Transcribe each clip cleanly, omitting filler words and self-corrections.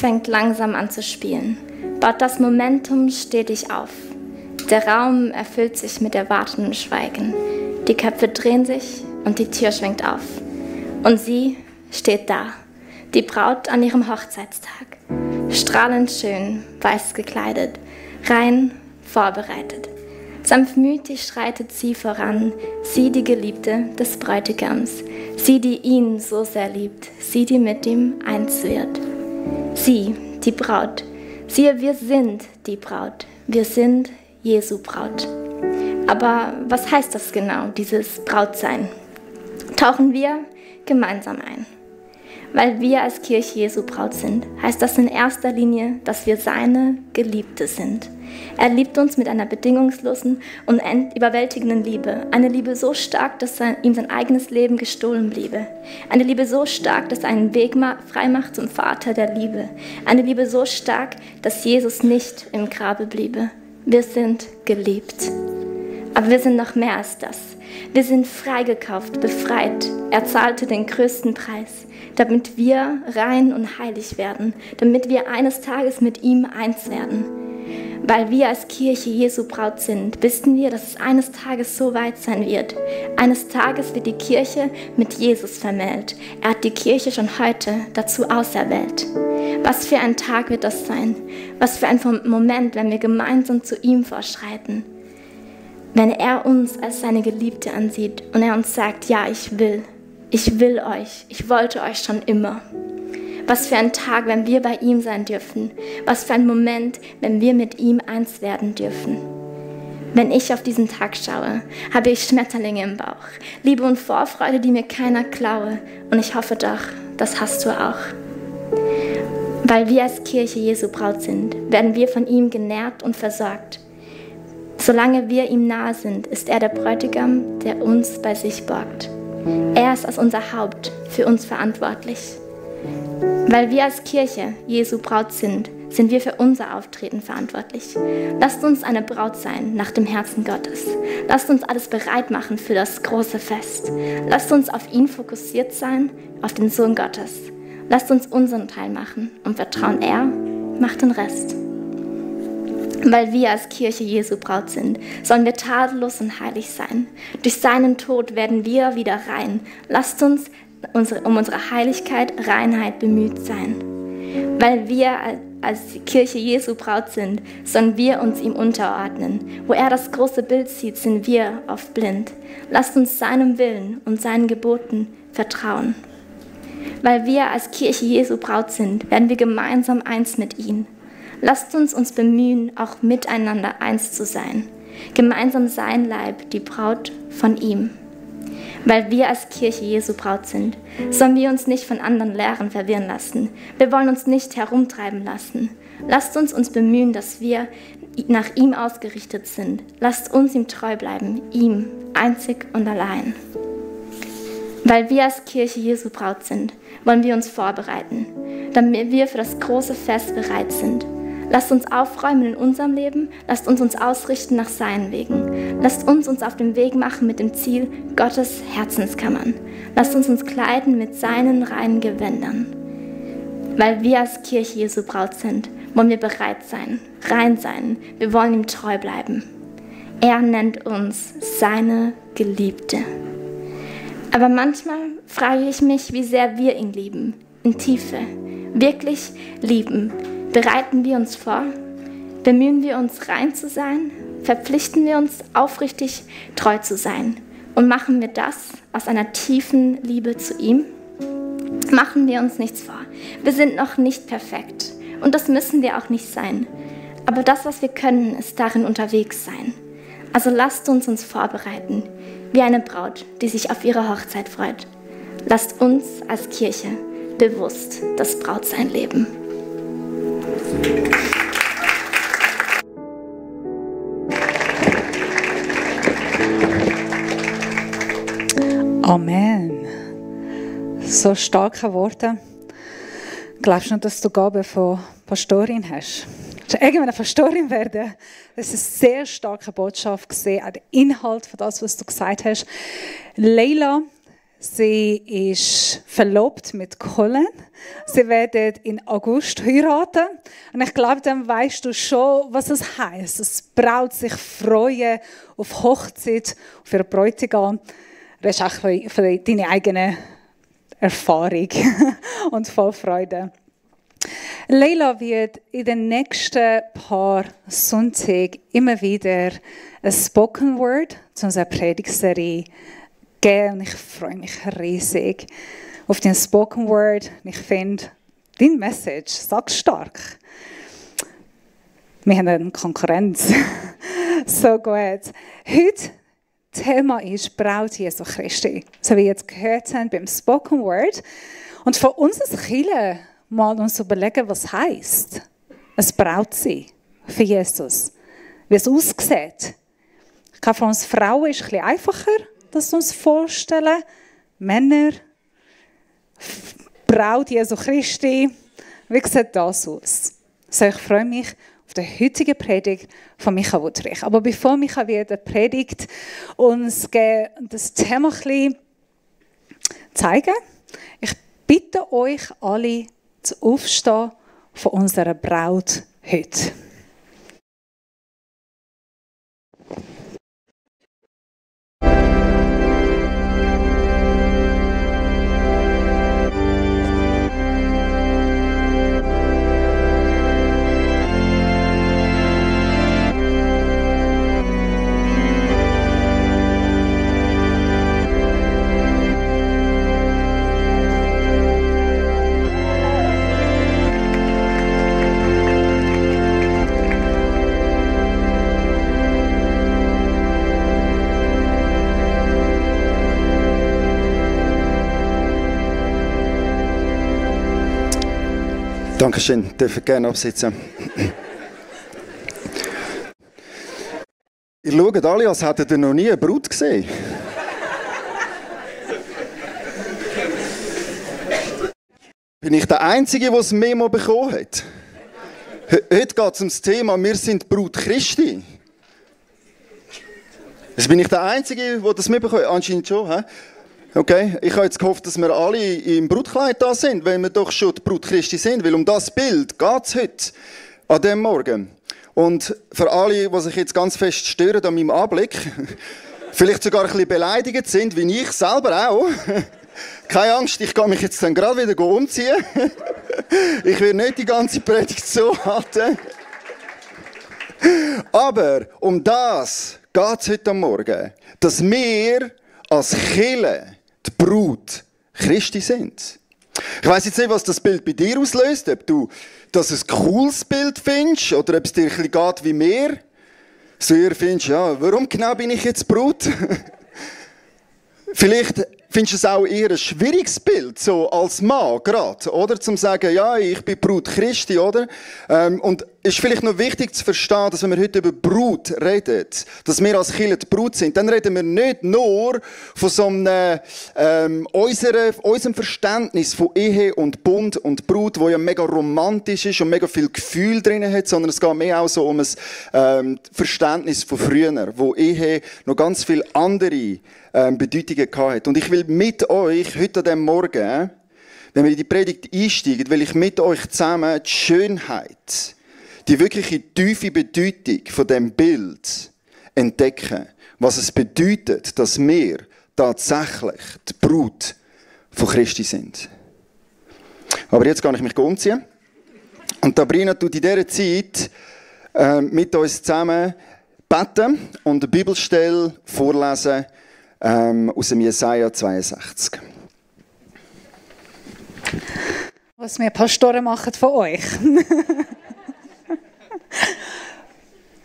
fängt langsam an zu spielen, baut das Momentum stetig auf. Der Raum erfüllt sich mit erwartendem Schweigen. Die Köpfe drehen sich und die Tür schwenkt auf. Und sie steht da, die Braut an ihrem Hochzeitstag. Strahlend schön, weiß gekleidet, rein vorbereitet. Sanftmütig schreitet sie voran, sie die Geliebte des Bräutigams, sie, die ihn so sehr liebt, sie, die mit ihm eins wird. Sie, die Braut, siehe, wir sind die Braut, wir sind Jesu Braut. Aber was heißt das genau, dieses Brautsein? Tauchen wir gemeinsam ein. Weil wir als Kirche Jesu Braut sind, heißt das in erster Linie, dass wir seine Geliebte sind. Er liebt uns mit einer bedingungslosen und überwältigenden Liebe. Eine Liebe so stark, dass ihm sein eigenes Leben gestohlen bliebe. Eine Liebe so stark, dass er einen Weg frei macht zum Vater der Liebe. Eine Liebe so stark, dass Jesus nicht im Grabe bliebe. Wir sind geliebt. Aber wir sind noch mehr als das. Wir sind freigekauft, befreit. Er zahlte den größten Preis, damit wir rein und heilig werden, damit wir eines Tages mit ihm eins werden. Weil wir als Kirche Jesu Braut sind, wissen wir, dass es eines Tages so weit sein wird. Eines Tages wird die Kirche mit Jesus vermählt. Er hat die Kirche schon heute dazu auserwählt. Was für ein Tag wird das sein? Was für ein Moment, wenn wir gemeinsam zu ihm vorschreiten. Wenn er uns als seine Geliebte ansieht und er uns sagt, ja, ich will euch, ich wollte euch schon immer. Was für ein Tag, wenn wir bei ihm sein dürfen. Was für ein Moment, wenn wir mit ihm eins werden dürfen. Wenn ich auf diesen Tag schaue, habe ich Schmetterlinge im Bauch, Liebe und Vorfreude, die mir keiner klaue. Und ich hoffe doch, das hast du auch. Weil wir als Kirche Jesu Braut sind, werden wir von ihm genährt und versorgt. Solange wir ihm nahe sind, ist er der Bräutigam, der uns bei sich borgt. Er ist als unser Haupt für uns verantwortlich. Weil wir als Kirche Jesu Braut sind, sind wir für unser Auftreten verantwortlich. Lasst uns eine Braut sein nach dem Herzen Gottes. Lasst uns alles bereit machen für das große Fest. Lasst uns auf ihn fokussiert sein, auf den Sohn Gottes. Lasst uns unseren Teil machen und vertrauen, er macht den Rest. Weil wir als Kirche Jesu Braut sind, sollen wir tadellos und heilig sein. Durch seinen Tod werden wir wieder rein. Lasst uns um unsere Heiligkeit, Reinheit bemüht sein. Weil wir als Kirche Jesu Braut sind, sollen wir uns ihm unterordnen. Wo er das große Bild sieht, sind wir oft blind. Lasst uns seinem Willen und seinen Geboten vertrauen. Weil wir als Kirche Jesu Braut sind, werden wir gemeinsam eins mit ihm. Lasst uns bemühen, auch miteinander eins zu sein. Gemeinsam sein Leib, die Braut von ihm. Weil wir als Kirche Jesu Braut sind, sollen wir uns nicht von anderen Lehren verwirren lassen. Wir wollen uns nicht herumtreiben lassen. Lasst uns bemühen, dass wir nach ihm ausgerichtet sind. Lasst uns ihm treu bleiben, ihm, einzig und allein. Weil wir als Kirche Jesu Braut sind, wollen wir uns vorbereiten, damit wir für das große Fest bereit sind. Lasst uns aufräumen in unserem Leben, lasst uns ausrichten nach seinen Wegen. Lasst uns auf den Weg machen mit dem Ziel Gottes Herzenskammern. Lasst uns kleiden mit seinen reinen Gewändern. Weil wir als Kirche Jesu Braut sind, wollen wir bereit sein, rein sein. Wir wollen ihm treu bleiben. Er nennt uns seine Geliebte. Aber manchmal frage ich mich, wie sehr wir ihn lieben, in Tiefe, wirklich lieben. Bereiten wir uns vor? Bemühen wir uns, rein zu sein? Verpflichten wir uns, aufrichtig treu zu sein? Und machen wir das aus einer tiefen Liebe zu ihm? Machen wir uns nichts vor. Wir sind noch nicht perfekt. Und das müssen wir auch nicht sein. Aber das, was wir können, ist darin unterwegs sein. Also lasst uns vorbereiten, wie eine Braut, die sich auf ihre Hochzeit freut. Lasst uns als Kirche bewusst das Brautsein leben. Amen. So starke Worte. Glaubst du nicht, dass du Gabe von Pastorin hast? Willst du irgendwann eine Pastorin werden? Das ist eine sehr starke Botschaft gesehen, auch der Inhalt von das, was du gesagt hast. Leila, Sie ist verlobt mit Colin. Sie werden in August heiraten. Und ich glaube, dann weißt du schon, was es heisst. Das Braut sich freuen auf Hochzeit, auf ihren Bräutigam. Das ist auch für deine eigene Erfahrung und voll Freude. Leila wird in den nächsten paar Sonntagen immer wieder ein Spoken Word zu unserer Predigtserie geben. Und ich freue mich riesig auf den Spoken Word. Ich finde, dein Message sagt stark. Wir haben eine Konkurrenz. So gut. Heute Thema ist Braut Jesu Christi. So wie wir jetzt gehört haben beim Spoken Word. Und für uns als Kirche mal uns überlegen, was heisst es Braut sein für Jesus. Wie es aussieht. Ich glaube, für uns Frauen ist es ein bisschen einfacher, das wir uns vorstellen. Männer, Braut Jesu Christi. Wie sieht das aus? So, ich freue mich auf die heutige Predigt von Micha Wuttrich. Aber bevor Micha wieder predigt, uns das Thema ein bisschen zeigen, ich bitte euch alle zu aufstehen von unserer Braut heute. Dankeschön, dürfen gerne absitzen. Ihr schaut alle, als hättet ihr noch nie eine Brut gesehen. Bin ich der Einzige, der das Memo bekommen hat? Heute geht es um das Thema, wir sind Brut Christi. Also bin ich der Einzige, der das mitbekommt? Anscheinend schon, hä? Okay, ich habe jetzt gehofft, dass wir alle im Brutkleid da sind, weil wir doch schon die Brut Christi sind, weil um das Bild geht es heute, an diesem Morgen. Und für alle, die sich jetzt ganz fest stören an meinem Anblick, vielleicht sogar ein bisschen beleidigt sind, wie ich selber auch, keine Angst, ich kann mich jetzt dann gerade wieder umziehen. Ich werde nicht die ganze Predigt so halten. Aber um das geht es heute Morgen, dass wir als Kirche die Brut Christi sind. Ich weiss jetzt nicht, was das Bild bei dir auslöst, ob du das ein cooles Bild findest oder ob es dir ein bisschen geht wie mir. So ihr findest, ja, warum genau bin ich jetzt Brut? Vielleicht findest du es auch eher ein schwieriges Bild, so als Mann gerade, oder? Zum sagen, ja, ich bin Brut Christi, oder? Und es ist vielleicht noch wichtig zu verstehen, dass wenn wir heute über Brut reden, dass wir als Kirche die Brut sind, dann reden wir nicht nur von so einem, unserem Verständnis von Ehe und Bund und Brut, wo ja mega romantisch ist und mega viel Gefühl drin hat, sondern es geht mehr auch so um ein Verständnis von früher, wo Ehe noch ganz viele andere Bedeutungen gehabt. Und ich will mit euch heute an diesem Morgen, wenn wir in die Predigt einsteigen, will ich mit euch zusammen die Schönheit, die wirkliche tiefe Bedeutung von diesem Bild entdecken. Was es bedeutet, dass wir tatsächlich die Brut von Christi sind. Aber jetzt kann ich mich umziehen. Und Sabrina tut in dieser Zeit mit uns zusammen beten und eine Bibelstelle vorlesen, aus dem Jesaja 62. Was wir Pastoren machen von euch.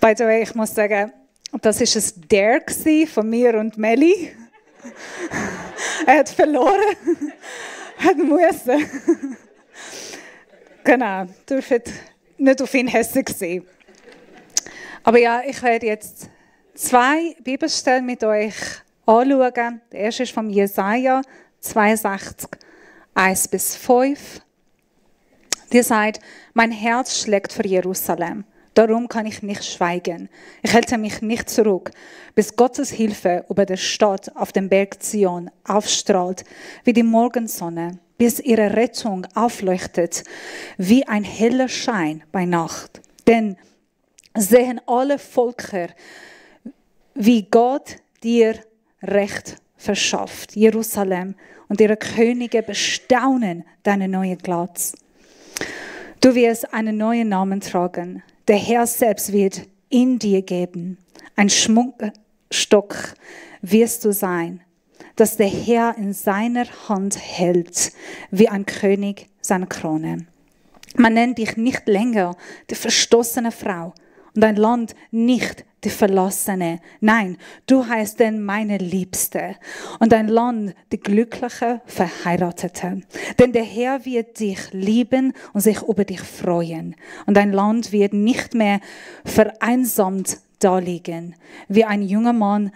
By the way, ich muss sagen, das war ein Dare von mir und Melli. Er hat verloren. Hat müssen. Genau, dürfen nicht auf ihn hässlich sein. Aber ja, ich werde jetzt 2 Bibelstellen mit euch anschauen. Der erste ist von Jesaja 62, 1-5. Die sagt, mein Herz schlägt für Jerusalem. Darum kann ich nicht schweigen. Ich halte mich nicht zurück, bis Gottes Hilfe über der Stadt auf dem Berg Zion aufstrahlt wie die Morgensonne, bis ihre Rettung aufleuchtet wie ein heller Schein bei Nacht. Denn sehen alle Völker, wie Gott dir Recht verschafft, Jerusalem, und ihre Könige bestaunen deinen neuen Glanz. Du wirst einen neuen Namen tragen. Der Herr selbst wird in dir geben. Ein Schmuckstock wirst du sein, das der Herr in seiner Hand hält, wie ein König seine Krone. Man nennt dich nicht länger die verstoßene Frau und dein Land nicht die Verlassene. Nein, du heißt denn meine Liebste und dein Land die glückliche Verheiratete. Denn der Herr wird dich lieben und sich über dich freuen. Und dein Land wird nicht mehr vereinsamt daliegen, wie ein junger Mann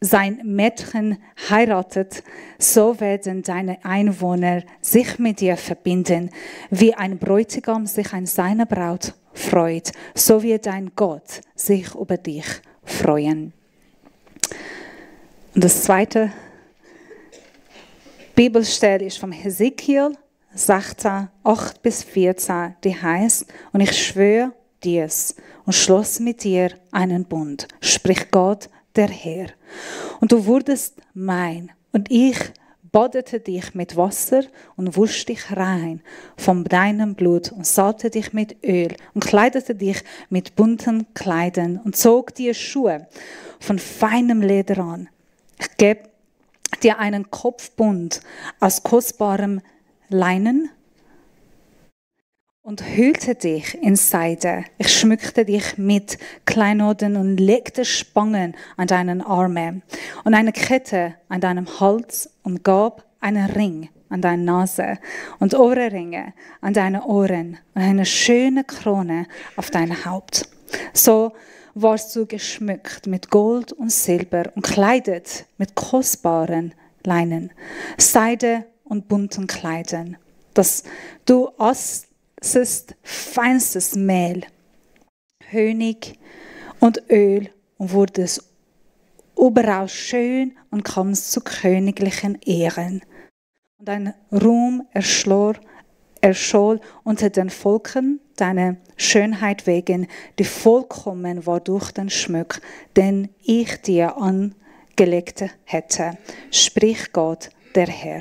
sein Mädchen heiratet, so werden deine Einwohner sich mit dir verbinden, wie ein Bräutigam sich an seiner Braut freut, so wird dein Gott sich über dich freuen. Und das zweite Bibelstelle ist vom Hesekiel 16, 8-14, die heißt: Und ich schwöre dir's und schloss mit dir einen Bund, spricht Gott, der Herr. Und du wurdest mein, und ich badete dich mit Wasser und wusch dich rein von deinem Blut und salbte dich mit Öl und kleidete dich mit bunten Kleidern und zog dir Schuhe von feinem Leder an. Ich gebe dir einen Kopfbund aus kostbarem Leinen und hüllte dich in Seide. Ich schmückte dich mit Kleinoden und legte Spangen an deinen Arme und eine Kette an deinem Hals und gab einen Ring an deine Nase und Ohrringe an deine Ohren und eine schöne Krone auf dein Haupt. So warst du geschmückt mit Gold und Silber und kleidet mit kostbaren Leinen, Seide und bunten Kleidern, dass du feinstes Mehl, Honig und Öl und wurdest überaus schön und kamst zu königlichen Ehren. Und dein Ruhm erscholl unter den Volken deine Schönheit wegen, die vollkommen war durch den Schmuck, den ich dir angelegt hätte, spricht Gott, der Herr.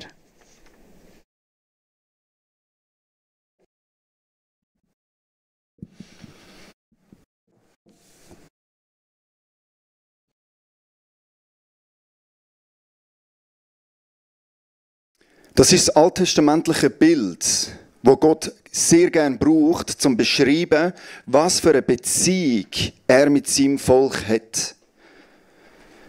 Das ist das alttestamentliche Bild, wo Gott sehr gern braucht, zum zu beschreiben, was für eine Beziehung er mit seinem Volk hat.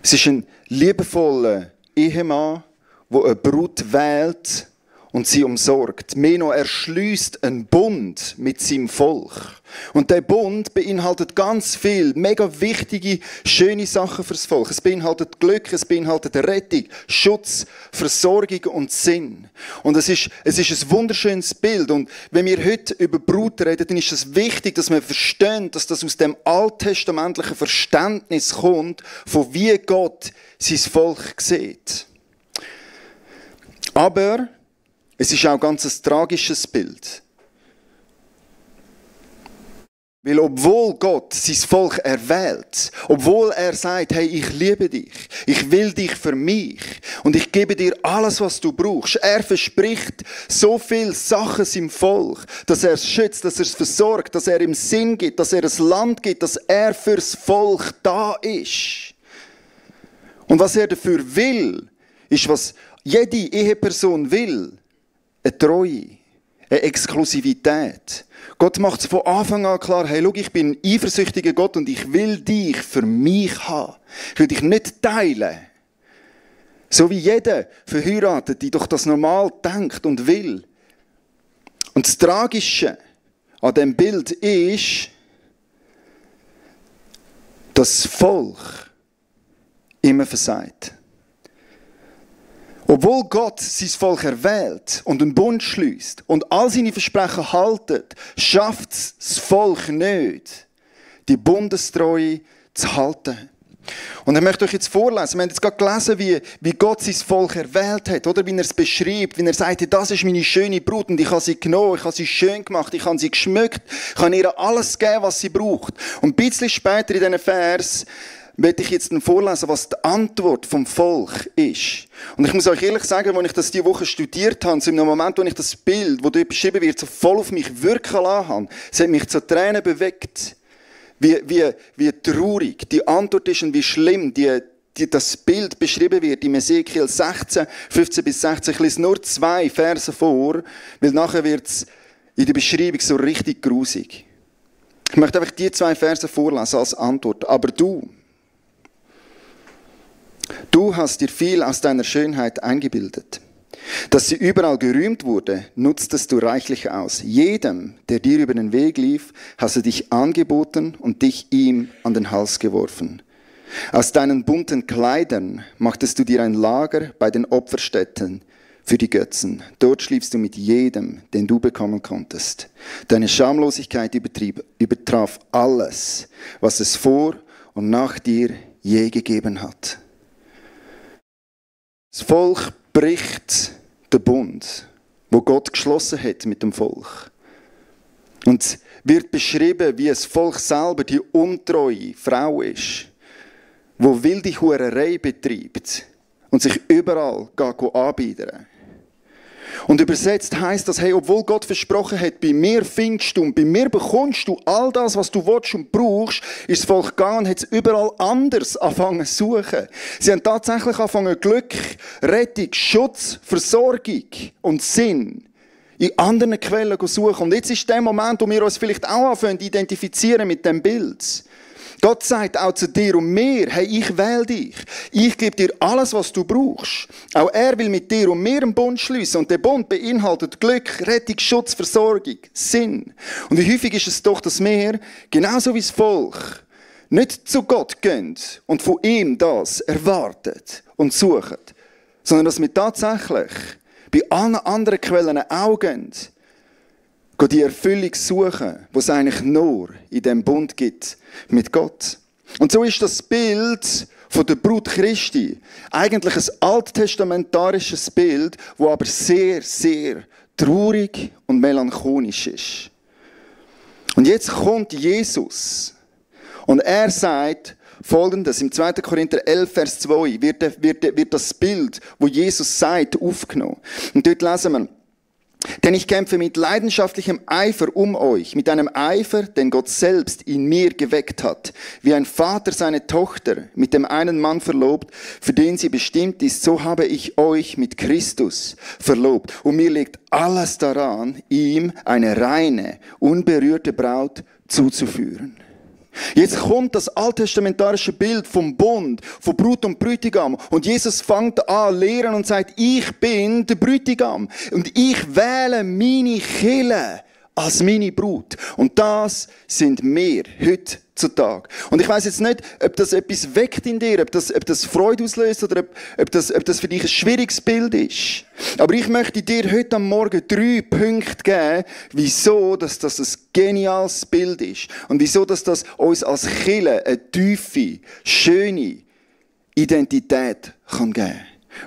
Es ist ein liebevoller Ehemann, der eine Brut wählt und sie umsorgt. Mehr noch, er schliesst einen Bund mit seinem Volk. Und der Bund beinhaltet ganz viel, mega wichtige, schöne Sachen fürs Volk. Es beinhaltet Glück, es beinhaltet Rettung, Schutz, Versorgung und Sinn. Und es ist ein wunderschönes Bild. Und wenn wir heute über Brut reden, dann ist es wichtig, dass wir verstehen, dass das aus dem alttestamentlichen Verständnis kommt, von wie Gott sein Volk sieht. Aber es ist auch ganz ein tragisches Bild. Weil obwohl Gott sein Volk erwählt, obwohl er sagt, hey, ich liebe dich, ich will dich für mich und ich gebe dir alles, was du brauchst. Er verspricht so viele Sachen seinem Volk, dass er es schützt, dass er es versorgt, dass er ihm Sinn gibt, dass er ein Land gibt, dass er fürs Volk da ist. Und was er dafür will, ist, was jede Eheperson will, eine Treue, eine Exklusivität. Gott macht es von Anfang an klar, hey, schau, ich bin ein eifersüchtiger Gott und ich will dich für mich haben. Ich will dich nicht teilen. So wie jeder Verheiratete doch das normal denkt und will. Und das Tragische an diesem Bild ist, dass das Volk immer versagt. Obwohl Gott sein Volk erwählt und einen Bund schließt und all seine Versprechen haltet, schafft es das Volk nicht, die Bundestreue zu halten. Und ich möchte euch jetzt vorlesen, wir haben jetzt gerade gelesen, wie Gott sein Volk erwählt hat, oder wie er es beschreibt, wie er sagt, das ist meine schöne Brut und ich habe sie genommen, ich habe sie schön gemacht, ich habe sie geschmückt, ich habe ihr alles gegeben, was sie braucht. Und ein bisschen später in diesen Vers möchte ich jetzt vorlesen, was die Antwort vom Volk ist. Und ich muss euch ehrlich sagen, als ich das diese Woche studiert habe, so in einem Moment, wo ich das Bild, das dort beschrieben wird, so voll auf mich wirken lassen habe, es hat mich zu Tränen bewegt. Wie traurig die Antwort ist und wie schlimm das Bild beschrieben wird in Ezekiel 16, 15 bis 16. Ich lese nur 2 Verse vor, weil nachher wird es in der Beschreibung so richtig grusig. Ich möchte einfach die 2 Verse vorlesen als Antwort. Aber du hast dir viel aus deiner Schönheit eingebildet. Dass sie überall gerühmt wurde, nutztest du reichlich aus. Jedem, der dir über den Weg lief, hast du dich angeboten und dich ihm an den Hals geworfen. Aus deinen bunten Kleidern machtest du dir ein Lager bei den Opferstätten für die Götzen. Dort schliefst du mit jedem, den du bekommen konntest. Deine Schamlosigkeit übertraf alles, was es vor und nach dir je gegeben hat. Das Volk bricht den Bund, wo Gott geschlossen hat mit dem Volk. Und wird beschrieben, wie das Volk selber die untreue Frau ist, wo wilde Hurerei betreibt und sich überall anbietet. Und übersetzt heisst das, hey, obwohl Gott versprochen hat, bei mir findest du und bei mir bekommst du all das, was du willst und brauchst, ist das Volk gegangen und hat es überall anders angefangen zu suchen. Sie haben tatsächlich angefangen, Glück, Rettung, Schutz, Versorgung und Sinn in anderen Quellen zu suchen. Und jetzt ist der Moment, wo wir uns vielleicht auch anfangen, identifizieren mit dem Bild. Gott sagt auch zu dir und mir, hey, ich wähle dich. Ich gebe dir alles, was du brauchst. Auch er will mit dir und mir einen Bund schließen. Und der Bund beinhaltet Glück, Rettung, Schutz, Versorgung, Sinn. Und wie häufig ist es doch, dass wir, genauso wie das Volk, nicht zu Gott gehen und von ihm das erwartet und suchen, sondern dass wir tatsächlich bei allen anderen Quellen auch gehen, die Erfüllung suchen, die es eigentlich nur in diesem Bund gibt mit Gott. Und so ist das Bild von der Brut Christi eigentlich ein alttestamentarisches Bild, das aber sehr, sehr traurig und melancholisch ist. Und jetzt kommt Jesus und er sagt Folgendes, im 2. Korinther 11, Vers 2 wird das Bild, wo Jesus sagt, aufgenommen. Und dort lesen wir, denn ich kämpfe mit leidenschaftlichem Eifer um euch, mit einem Eifer, den Gott selbst in mir geweckt hat. Wie ein Vater seine Tochter mit dem einen Mann verlobt, für den sie bestimmt ist, so habe ich euch mit Christus verlobt. Und mir liegt alles daran, ihm eine reine, unberührte Braut zuzuführen. Jetzt kommt das alttestamentarische Bild vom Bund, von Brut und Bräutigam. Und Jesus fängt an zu lehren und sagt, ich bin der Bräutigam. Und ich wähle meine Kirche als meine Brut. Und das sind wir heutzutage. Und ich weiss jetzt nicht, ob das etwas weckt in dir, ob das Freude auslöst oder ob das für dich ein schwieriges Bild ist. Aber ich möchte dir heute am Morgen 3 Punkte geben, wieso dass das ein geniales Bild ist. Und wieso dass das uns als Kirche eine tiefe, schöne Identität kann geben kann.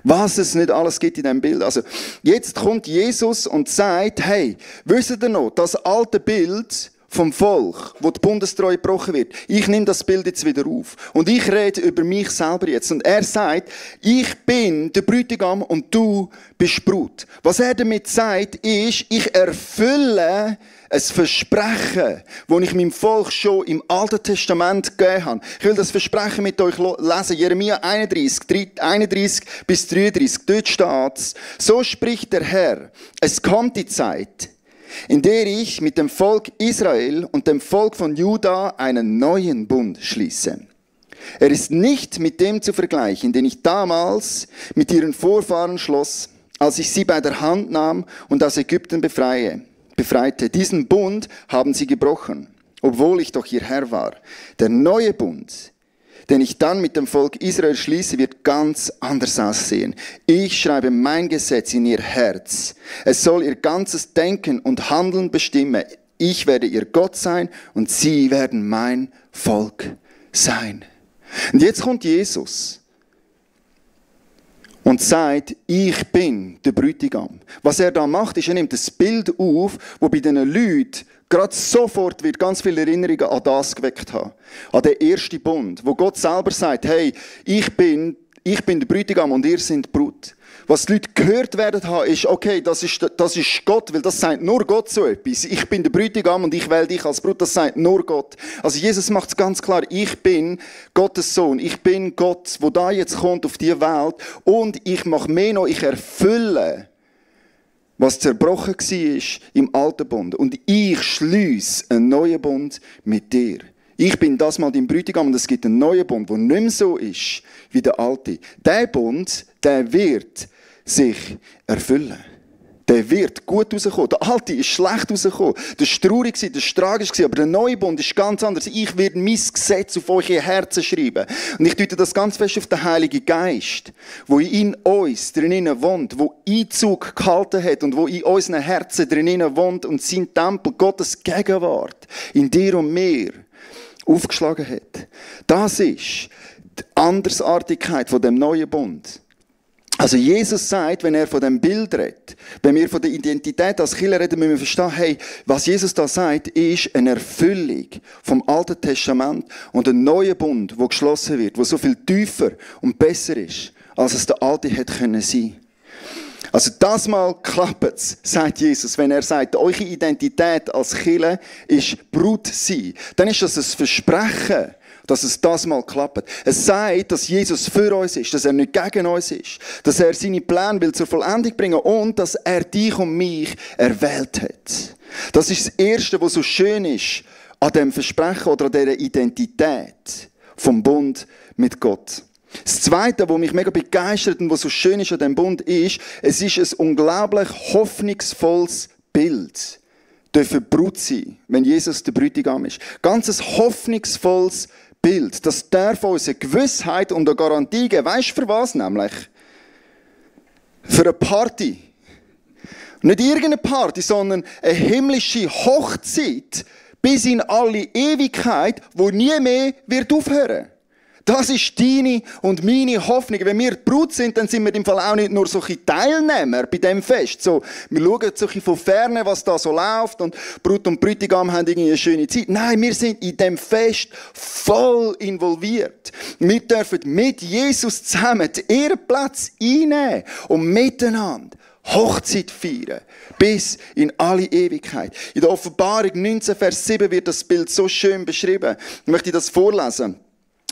Was es nicht alles gibt in diesem Bild. Also, jetzt kommt Jesus und sagt, hey, wisst ihr noch, das alte Bild vom Volk, wo die Bundestreue gebrochen wird, ich nehme das Bild jetzt wieder auf. Und ich rede über mich selber jetzt. Und er sagt, ich bin der Bräutigam und du bist Brut. Was er damit sagt, ist, ich erfülle ein Versprechen, das ich meinem Volk schon im Alten Testament gegeben habe. Ich will das Versprechen mit euch lesen. Jeremia 31 bis 33. Dort steht, so spricht der Herr, es kommt die Zeit, in der ich mit dem Volk Israel und dem Volk von Juda einen neuen Bund schließe. Er ist nicht mit dem zu vergleichen, den ich damals mit ihren Vorfahren schloss, als ich sie bei der Hand nahm und aus Ägypten befreite. Diesen Bund haben sie gebrochen, obwohl ich doch ihr Herr war. Der neue Bund, den ich dann mit dem Volk Israel schließe, wird ganz anders aussehen. Ich schreibe mein Gesetz in ihr Herz. Es soll ihr ganzes Denken und Handeln bestimmen. ich werde ihr Gott sein und sie werden mein Volk sein. Und jetzt kommt Jesus und sagt, ich bin der Bräutigam. Was er da macht, ist, er nimmt das Bild auf, wo bei diesen Leuten gerade sofort wird ganz viele Erinnerungen an das geweckt haben. An den ersten Bund, wo Gott selber sagt, hey, ich bin der Bräutigam und ihr seid die Brut. Was die Leute gehört werden haben, ist, okay, das ist Gott, weil das sagt nur Gott so etwas. Ich bin der Bräutigam und ich wähle dich als Brut, das sagt nur Gott. Also Jesus macht es ganz klar, ich bin Gottes Sohn, ich bin Gott, wo da jetzt kommt auf diese Welt und ich mache mehr noch, ich erfülle, was zerbrochen war im alten Bund. Und ich schliesse einen neuen Bund mit dir. Ich bin das mal dein Bräutigam und es gibt einen neuen Bund, der nicht mehr so ist wie der alte. Der Bund, der wird sich erfüllen. Der wird gut rauskommen. Der alte ist schlecht rausgekommen. Das war traurig, das war tragisch, aber der neue Bund ist ganz anders. Ich werde mein Gesetz auf eure Herzen schreiben. Und ich deute das ganz fest auf den Heiligen Geist, wo in uns drinnen wohnt, wo Einzug gehalten hat und wo in unseren Herzen drinnen wohnt und sein Tempel, Gottes Gegenwart, in dir und mir aufgeschlagen hat. Das ist die Andersartigkeit von dem neuen Bund. Also Jesus sagt, wenn er von dem Bild redet, wenn wir von der Identität als Kirche reden, müssen wir verstehen, hey, was Jesus da sagt, ist eine Erfüllung vom Alten Testament und ein neuer Bund, der geschlossen wird, der so viel tiefer und besser ist, als es der alte hätte können sein. Also das mal klappt es, sagt Jesus, wenn er sagt, eure Identität als Kirche ist Brut sein. Dann ist das ein Versprechen, dass es das mal klappt. Es sagt, dass Jesus für uns ist, dass er nicht gegen uns ist, dass er seine Pläne will zur Vollendung bringen und dass er dich und mich erwählt hat. Das ist das Erste, was so schön ist an dem Versprechen oder an dieser Identität vom Bund mit Gott. Das Zweite, was mich mega begeistert und was so schön ist an diesem Bund, ist, es ist ein unglaublich hoffnungsvolles Bild. Dürfen Brut sein, wenn Jesus der Bräutigam ist. Ganz ein hoffnungsvolles Bild. Das darf uns eine Gewissheit und eine Garantie geben. Weißt du für was nämlich? Für eine Party. Nicht irgendeine Party, sondern eine himmlische Hochzeit bis in alle Ewigkeit, wo nie mehr wird aufhören. Das ist deine und meine Hoffnung. Wenn wir Brut sind, dann sind wir im Fall auch nicht nur solche Teilnehmer bei diesem Fest. So, wir schauen so von Ferne, was da so läuft und Brut und Bräutigam haben irgendwie eine schöne Zeit. Nein, wir sind in diesem Fest voll involviert. Wir dürfen mit Jesus zusammen den Ehrenplatz einnehmen und miteinander Hochzeit feiern. Bis in alle Ewigkeit. In der Offenbarung 19, Vers 7 wird das Bild so schön beschrieben. Ich möchte das vorlesen.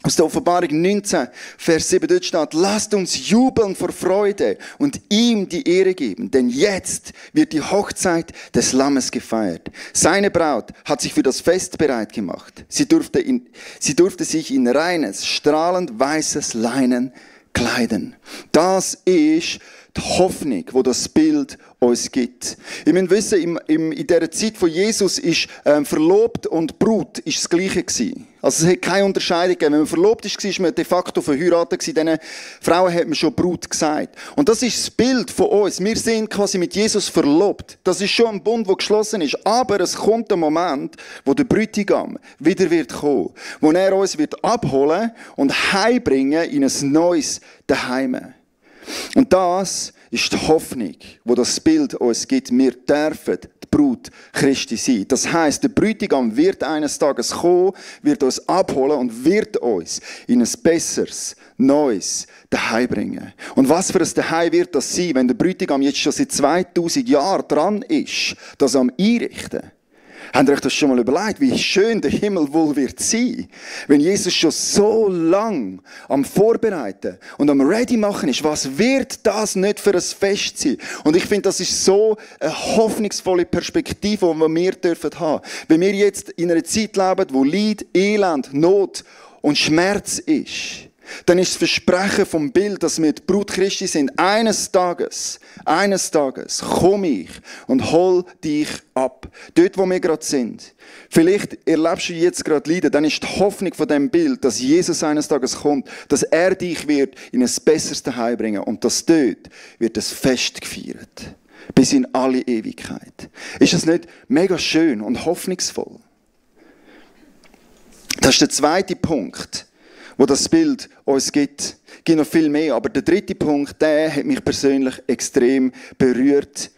Aus der Offenbarung 19, Vers 7, dort steht, lasst uns jubeln vor Freude und ihm die Ehre geben, denn jetzt wird die Hochzeit des Lammes gefeiert. Seine Braut hat sich für das Fest bereit gemacht. Sie durfte sich in reines, strahlend weißes Leinen kleiden. Das ist die Hoffnung, wo das Bild uns gibt. Ich muss wissen, in dieser Zeit von Jesus ist verlobt und Brut ist das Gleiche gewesen. Also es hat keine Unterscheidung gegeben. Wenn man verlobt ist, war man de facto verheiratet gewesen. Diesen Frauen hat man schon Brut gesagt. Und das ist das Bild von uns. Wir sind quasi mit Jesus verlobt. Das ist schon ein Bund, der geschlossen ist. Aber es kommt ein Moment, wo der Bräutigam wieder wird kommen. Wo er uns wird abholen und heimbringen in ein neues Daheim. Und das ist die Hoffnung, wo das Bild uns gibt. Wir dürfen die Brut Christi sein. Das heisst, der Bräutigam wird eines Tages kommen, wird uns abholen und wird uns in ein besseres, neues Daheim bringen. Und was für ein Daheim wird das sein, wenn der Bräutigam jetzt schon seit 2000 Jahren dran ist, das am Einrichten? Habt ihr euch das schon mal überlegt, wie schön der Himmel wohl wird sein, wenn Jesus schon so lang am Vorbereiten und am Ready machen ist? Was wird das nicht für ein Fest sein? Und ich finde, das ist so eine hoffnungsvolle Perspektive, die wir dürfen haben. Wenn wir jetzt in einer Zeit leben, wo Leid, Elend, Not und Schmerz ist, dann ist das Versprechen vom Bild, dass wir die Brut Christi sind. Eines Tages komme ich und hol dich ab. Dort, wo wir gerade sind. Vielleicht erlebst du jetzt gerade Leiden. Dann ist die Hoffnung von dem Bild, dass Jesus eines Tages kommt, dass er dich wird in ein besseres Zuhause bringen und dass dort wird das Fest gefeiert. bis in alle Ewigkeit. Ist das nicht mega schön und hoffnungsvoll? Das ist der zweite Punkt, wo das Bild uns gibt. Es gibt noch viel mehr, aber der dritte Punkt, der hat mich persönlich extrem berührt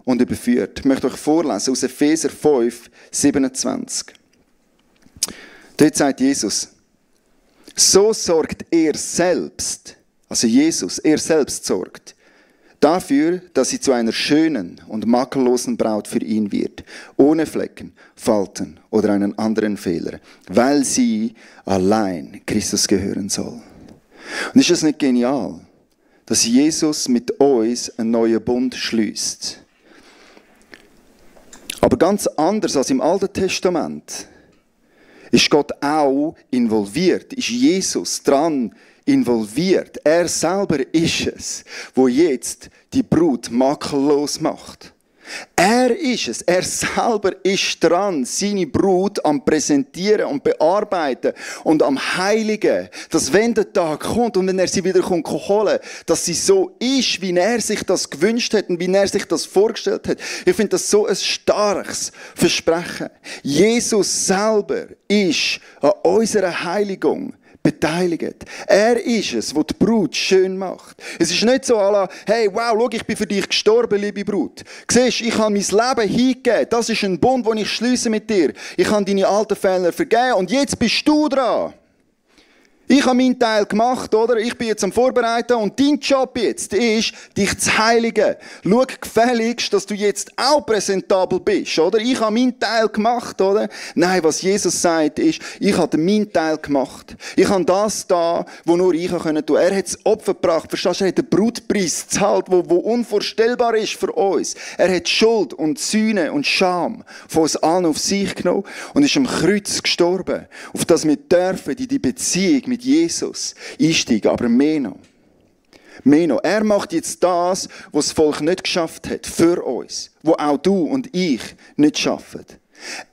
und überführt. Ich möchte euch vorlesen aus Epheser 5, 27. Dort sagt Jesus, so sorgt er selbst, also Jesus, er selbst sorgt, dafür, dass sie zu einer schönen und makellosen Braut für ihn wird, ohne Flecken, Falten oder einen anderen Fehler, weil sie allein Christus gehören soll. Und ist das nicht genial, dass Jesus mit uns einen neuen Bund schließt? Aber ganz anders als im Alten Testament ist Gott auch involviert, ist Jesus dran involviert. Er selber ist es, wo jetzt die Brut makellos macht. Er ist es, er selber ist dran, seine Brut am Präsentieren und Bearbeiten und am Heiligen, dass wenn der Tag kommt und wenn er sie wieder holen, dass sie so ist, wie er sich das gewünscht hat und wie er sich das vorgestellt hat. Ich finde das so ein starkes Versprechen. Jesus selber ist an unserer Heiligung beteiligt. Er ist es, der die Brut schön macht. Es ist nicht so, hey, wow, schau, ich bin für dich gestorben, liebe Brut. Siehst, ich habe mein Leben hingegeben. Das ist ein Bund, den ich schließe mit dir. Ich habe deine alten Fehler vergeben und jetzt bist du dran. Ich habe meinen Teil gemacht, oder? Ich bin jetzt am Vorbereiten und dein Job jetzt ist, dich zu heiligen. Schau gefälligst, dass du jetzt auch präsentabel bist, oder? Ich habe meinen Teil gemacht, oder? Nein, was Jesus sagt ist, ich habe meinen Teil gemacht. Ich habe das da, was nur ich tun konnte. Er hat das Opfer gebracht, verstehst du? Er hat den Brutpreis gezahlt, wo unvorstellbar ist für uns. Er hat Schuld und Sühne und Scham von uns allen auf sich genommen und ist am Kreuz gestorben, auf das wir dürfen in die Beziehung mit Jesus einsteigen, aber mehr noch. Er macht jetzt das, was das Volk nicht geschafft hat, für uns, wo auch du und ich nicht schaffen.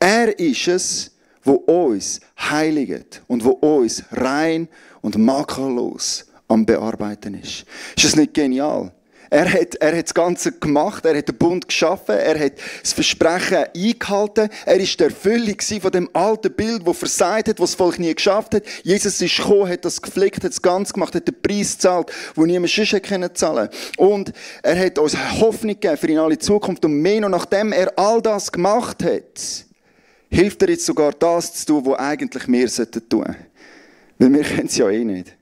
Er ist es, wo uns heiligt und wo uns rein und makellos am Bearbeiten ist. Ist das nicht genial? Er hat das Ganze gemacht, er hat den Bund geschaffen, er hat das Versprechen eingehalten, er war die Erfüllung von dem alten Bild, das versagt hat, was das Volk nie geschafft hat. Jesus ist gekommen, hat das gepflegt, hat das Ganze gemacht, hat den Preis gezahlt, den niemand sonst hätte zahlen können. Und er hat uns Hoffnung gegeben für in alle Zukunft. Und mehr noch, nachdem er all das gemacht hat, hilft er jetzt sogar das zu tun, was eigentlich wir tun sollten. Weil wir können es ja eh nicht.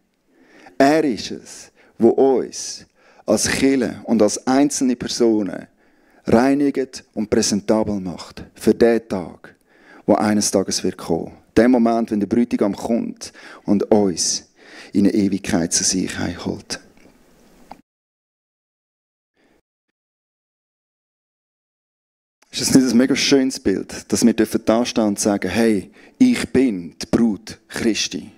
Er ist es, der uns als Kirche und als einzelne Personen reinigt und präsentabel macht für den Tag, wo eines Tages wird kommen. Der Moment, wenn der Bräutigam kommt und uns in eine Ewigkeit zu sich holt. Ist das nicht ein mega schönes Bild, dass wir da stehen und sagen, hey, ich bin die Brut Christi.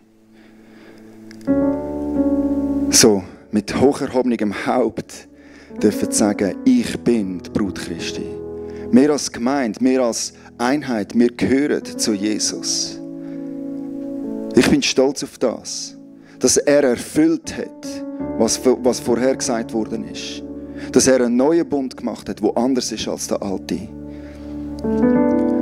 So, mit hocherhobenem Haupt dürfen sagen, ich bin die Brut Christi. Wir als Gemeinde, wir als Einheit, wir gehören zu Jesus. Ich bin stolz auf das, dass er erfüllt hat, was vorher gesagt worden ist. Dass er einen neuen Bund gemacht hat, der anders ist als der alte.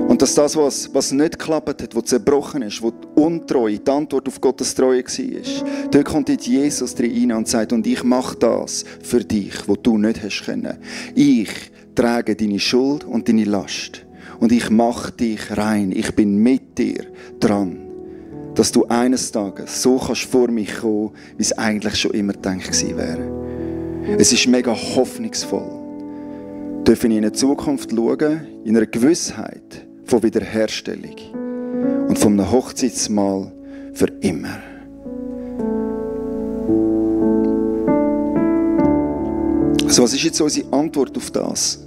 Und dass das, was nicht geklappt hat, was zerbrochen ist, wo die Untreue, die Antwort auf Gottes Treue war, dort kommt jetzt Jesus rein und sagt, und ich mache das für dich, was du nicht hast können. Ich trage deine Schuld und deine Last. Und ich mache dich rein. Ich bin mit dir dran, dass du eines Tages so kannst vor mich kommen, wie es eigentlich schon immer gedacht gewesen wäre. Es ist mega hoffnungsvoll. Wir dürfen in eine Zukunft schauen, in einer Gewissheit von Wiederherstellung und von einem Hochzeitsmahl für immer. Also was ist jetzt unsere Antwort auf das?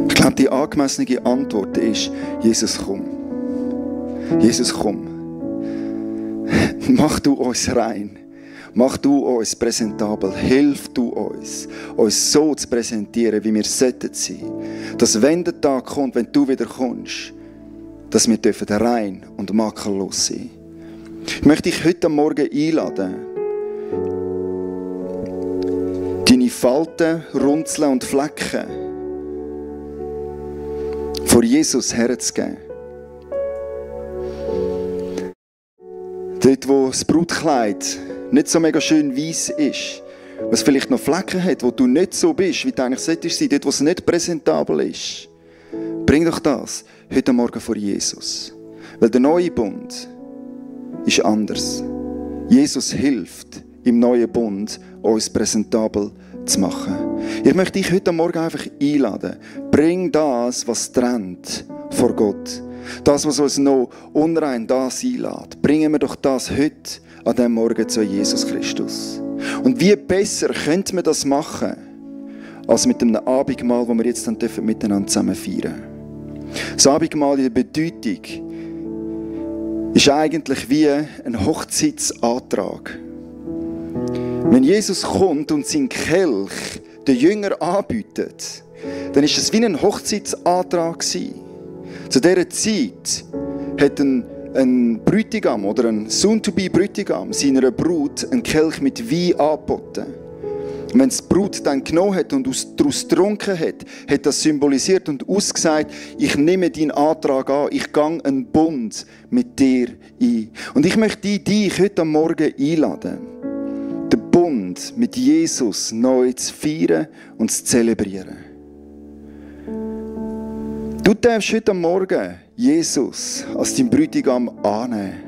Ich glaube, die angemessene Antwort ist, Jesus, komm. Jesus, komm. Mach du uns rein. Mach du uns präsentabel. Hilf du uns so zu präsentieren, wie wir sollten sein. Dass wenn der Tag kommt, wenn du wieder kommst, dass wir rein und makellos sein. Ich möchte dich heute Morgen einladen, Falten, Runzeln und Flecken vor Jesus herzugeben. Dort, wo das Brautkleid nicht so mega schön weiss ist, was vielleicht noch Flecken hat, wo du nicht so bist, wie du eigentlich solltest sein, dort, wo es nicht präsentabel ist, bring doch das heute Morgen vor Jesus. Weil der neue Bund ist anders. Jesus hilft im neuen Bund, uns präsentabel zu machen. Ich möchte dich heute Morgen einfach einladen. Bring das, was trennt, vor Gott. Das, was uns noch unrein das einlädt. Bringen wir doch das heute an diesem Morgen zu Jesus Christus. Und wie besser könnte man das machen, als mit einem Abendmahl, das wir jetzt dann miteinander zusammen feiern. Das Abendmahl in der Bedeutung ist eigentlich wie ein Hochzeitsantrag. Wenn Jesus kommt und seinen Kelch den Jüngern anbietet, dann ist es wie ein Hochzeitsantrag gewesen. Zu dieser Zeit hat ein Bräutigam oder ein Soon-to-be-Bräutigam seiner Brut einen Kelch mit Wein angeboten. Und wenn die Brut dann genommen hat und daraus getrunken hat, hat das symbolisiert und ausgesagt, ich nehme deinen Antrag an, ich gehe einen Bund mit dir ein. Und ich möchte dich heute Morgen einladen, den Bund mit Jesus neu zu feiern und zu zelebrieren. Du darfst heute Morgen Jesus als dein Bräutigam annehmen.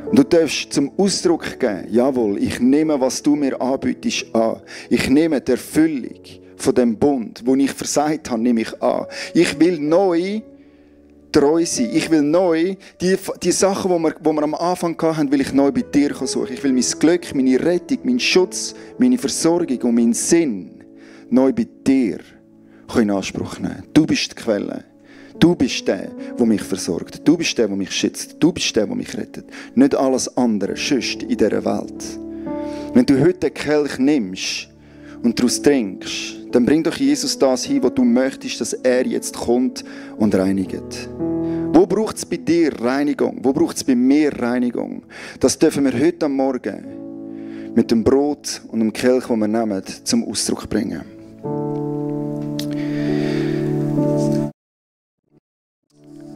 Und du darfst zum Ausdruck geben, jawohl, ich nehme, was du mir anbietest, an. Ich nehme die Erfüllung von dem Bund, den ich versagt habe, nehme ich an. Ich will neu treu sein. Ich will neu die Sachen, die wir am Anfang hatten, will ich neu bei dir suchen. Ich will mein Glück, meine Rettung, meinen Schutz, meine Versorgung und meinen Sinn neu bei dir in Anspruch nehmen. Du bist die Quelle. Du bist der, der mich versorgt. Du bist der, der mich schützt. Du bist der, der mich rettet. Nicht alles andere, sonst in dieser Welt. Wenn du heute den Kelch nimmst und daraus trinkst, dann bring doch Jesus das hin, was du möchtest, dass er jetzt kommt und reinigt. Wo braucht es bei dir Reinigung? Wo braucht es bei mir Reinigung? Das dürfen wir heute am Morgen mit dem Brot und dem Kelch, den wir nehmen, zum Ausdruck bringen.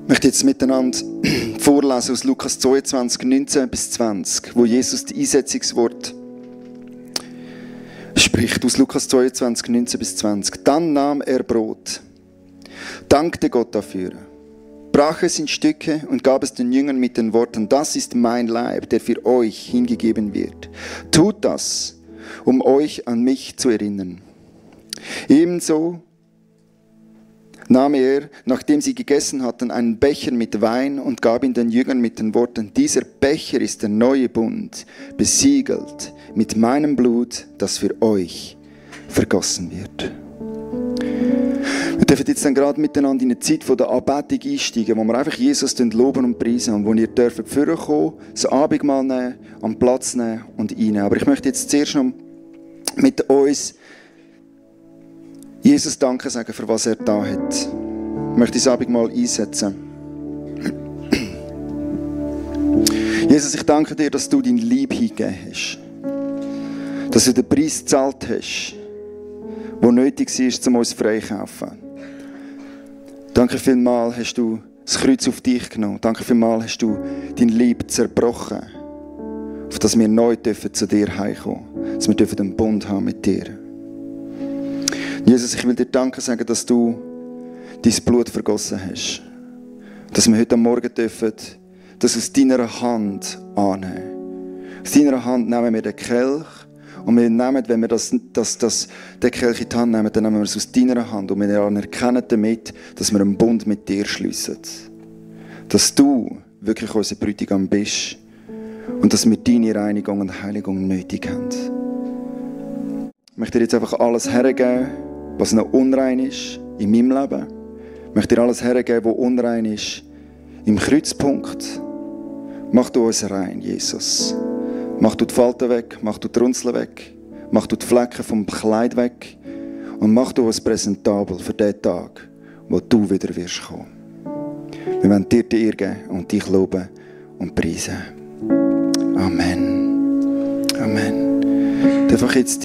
Ich möchte jetzt miteinander vorlesen aus Lukas 22, 19 bis 20, wo Jesus das Einsetzungswort spricht. Aus Lukas 22, 19 bis 20. Dann nahm er Brot, dankte Gott dafür, brach es in Stücke und gab es den Jüngern mit den Worten, das ist mein Leib, der für euch hingegeben wird. Tut das, um euch an mich zu erinnern. Ebenso nahm er, nachdem sie gegessen hatten, einen Becher mit Wein und gab ihn den Jüngern mit den Worten, dieser Becher ist der neue Bund, besiegelt mit meinem Blut, das für euch vergossen wird. Wir dürfen jetzt dann gerade miteinander in eine Zeit der Anbetung einsteigen, wo wir einfach Jesus loben und preisen und wo ihr dürft vorkommen, das Abendmahl nehmen, am Platz nehmen und einnehmen. Aber ich möchte jetzt zuerst noch mit uns Jesus Danke sagen, für was er da hat. Ich möchte das Abendmahl einsetzen. Jesus, ich danke dir, dass du dein Leib hingegeben hast. Dass du den Preis gezahlt hast, der nötig war, um uns freikaufen. Danke vielmals hast du das Kreuz auf dich genommen. Danke vielmals hast du dein Leib zerbrochen, auf dass wir neu zu dir heimkommen dürfen. Dass wir einen Bund haben mit dir. Jesus, ich will dir Danke sagen, dass du dein Blut vergossen hast. Dass wir heute Morgen dürfen, das aus deiner Hand annehmen. Aus deiner Hand nehmen wir den Kelch und wir nehmen, wenn wir den Kelch in die Hand nehmen, dann nehmen wir es aus deiner Hand und wir erkennen damit, dass wir einen Bund mit dir schliessen. Dass du wirklich unser Bräutigam bist und dass wir deine Reinigung und Heiligung nötig haben. Ich möchte dir jetzt einfach alles hergeben, was noch unrein ist in meinem Leben. Ich möchte dir alles hergeben, was unrein ist im Kreuzpunkt. Mach du uns rein, Jesus. Mach du die Falten weg, mach du die Runzeln weg, mach du die Flecken vom Kleid weg und mach du uns präsentabel für den Tag, wo du wieder wirst kommen. Wir wollen dir die Ehre geben und dich loben und preisen. Amen. Amen. Darf ich jetzt